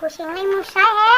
Kuv sim li mus saib he.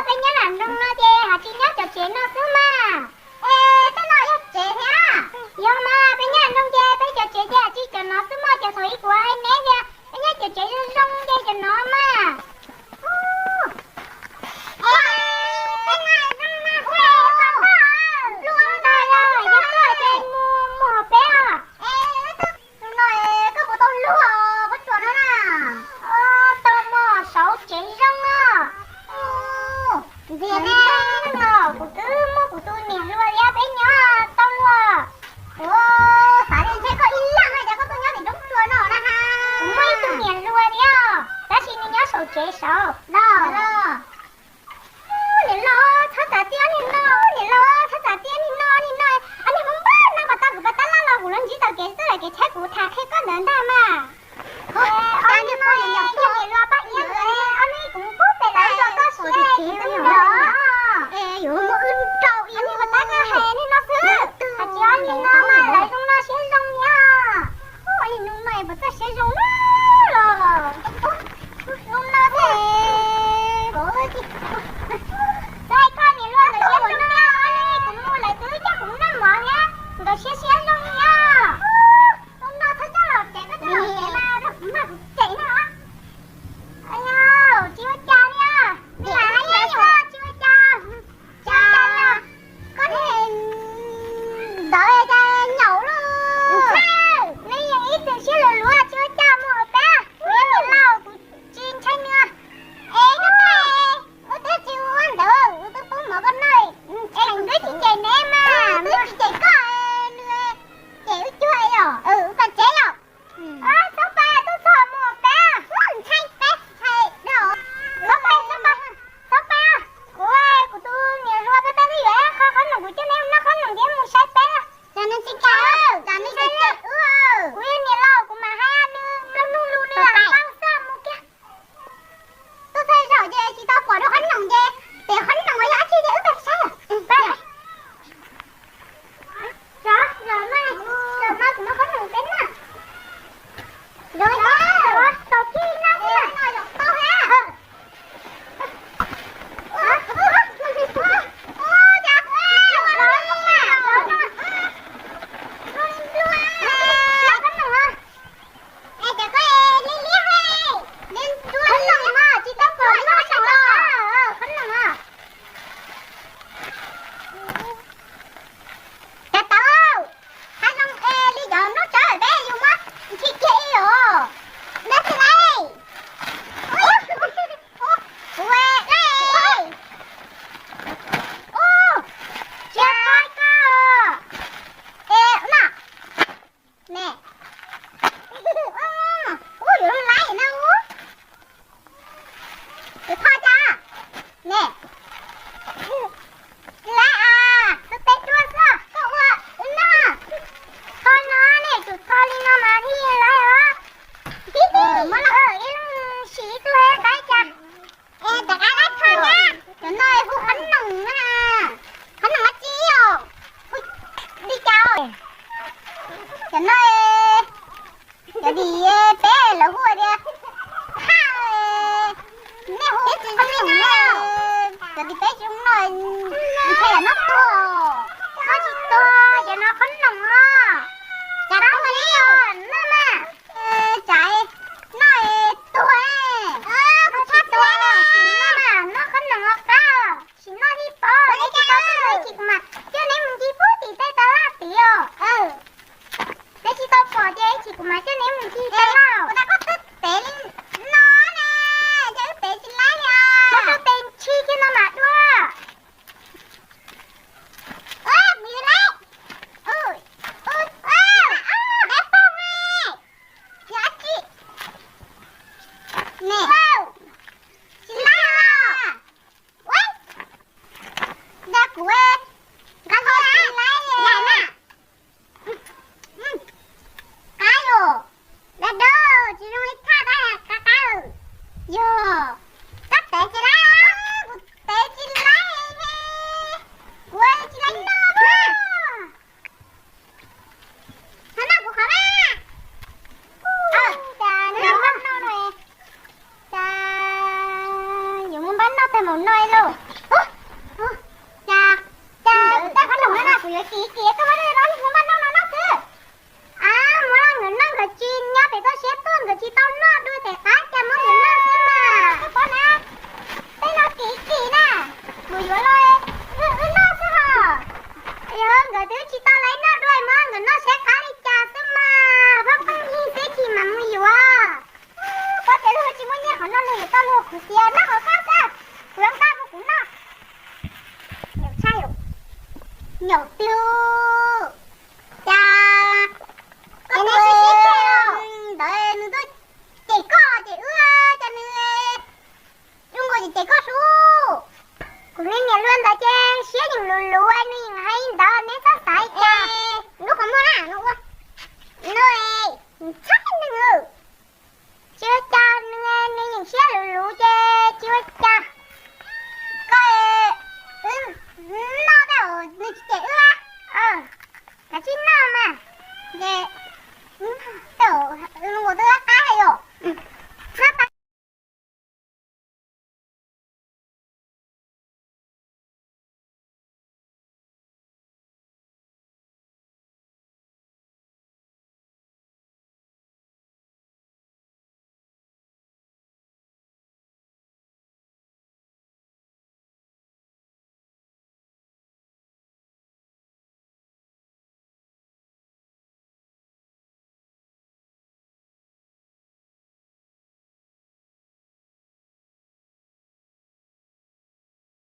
Peb nyob nram nroog no ces haj tsis nyob cov tsev no xwb mas. Es tej no yog tsev thiab? Yog mas, peb nyob nram nroog ces peb cov tsev ces haj tsis cov no xwb mas, ces thaum ub kuv hais neb tias peb nyob cov tsev zoo zoo ces cov no mas. Luag ntag, yog tuaj ces mus, mus hauv peb os. Tus no koj puas tau luag pob tsuas no na? Tau mog, saum tsev zoo os. Ntxias ne, no kuv twb muaj kuv tus niam hluas thiab peb nyob tau luag. Ua, xav li ntshe koj ib leeg na, cas koj tuaj nyob tim roob tsuas no na ha? Kuv muaj ib tug niam hluas thiab, tab sis nws nyob saum tsev saud no. Niam laus, txhob txav tiab li no, niam laus, txhob txav tiab li no, li no. Ob niag Hmoob npawg no kom tau kuv pas tab laj los kuv los ntsib tau kev txawj kev tshaib kuv tham qhia koj ntawd ntag mas. Ob niag no yog niam laus Paj Iab, ob niag kuv pub pem lawv rau koj siab, kuv twb mus rau. Es yuav muab wb rau ib niag pas tab koj hais li no xwb, hais tsis ob niag no mas lawv zoo no siab zoo thiab. Ua li no es puas txawj siab zoo na los. Zoo no thiab. Txawm koj niam laus ntawm siab zoo no, ob niag kuv mus lawv twb coj kuv noj mov thiab, nkawd siab siab zoo thiab. Zoo no txhob coj los tsev, koj coj los tsev mas kuv mag kuv cem na. Tsis ua cas li, tsis ua cas. Koj ntawd cas nyaum lawm. Neb yeej ib txwm siab luag luag, tsis ua cas, mus hauv peb, niam laus kuv tsis ntshai nws. Es koj, ua teb tsis ua. Cas, cas kuv tej qhov rooj no na kuv yuav kim kim tuaj muab noj no noj xwb. Av, muab nkawd noj, nkawd tsis nyob pem toj siab tuaj, nkawd tsis tau noj dua tes qab, cas muab nkawd noj xwb mas. Koj paub na, tej no kim kim na, kuv yuav los wb noj xwb hos. Yog nkawd twb tsis tau los noj dua, muab nkawd noj siab qab li cas xwb mas, pab pheej yig xwb tsis mam mus yuav. Koj tias luag tsis muaj nyiaj qhov no, luag yuav tau luag kuv tias noj qhov koj xwb, kuv yuav nqa mus kuv noj. Nyaum tshaj, nyaum twg, cas koj ntawd nws tuaj cem koj cem wb, cas nws zoo nkaus cem cem koj sub. Kuv niag niam hluas ntawd ces siab yeej luv luv, nws yeej hais ntawd, neb txhob xav cas. Lub qhov muag na, no ua, no, txhob neeg, tsis ua cas, nws, nws yeej siab luv luv ces tsis ua cas. Koj, wb noj tej zaum nws tsis cem wb. Kav tsij noj mas. Ces tej zaum zoo nkaus twb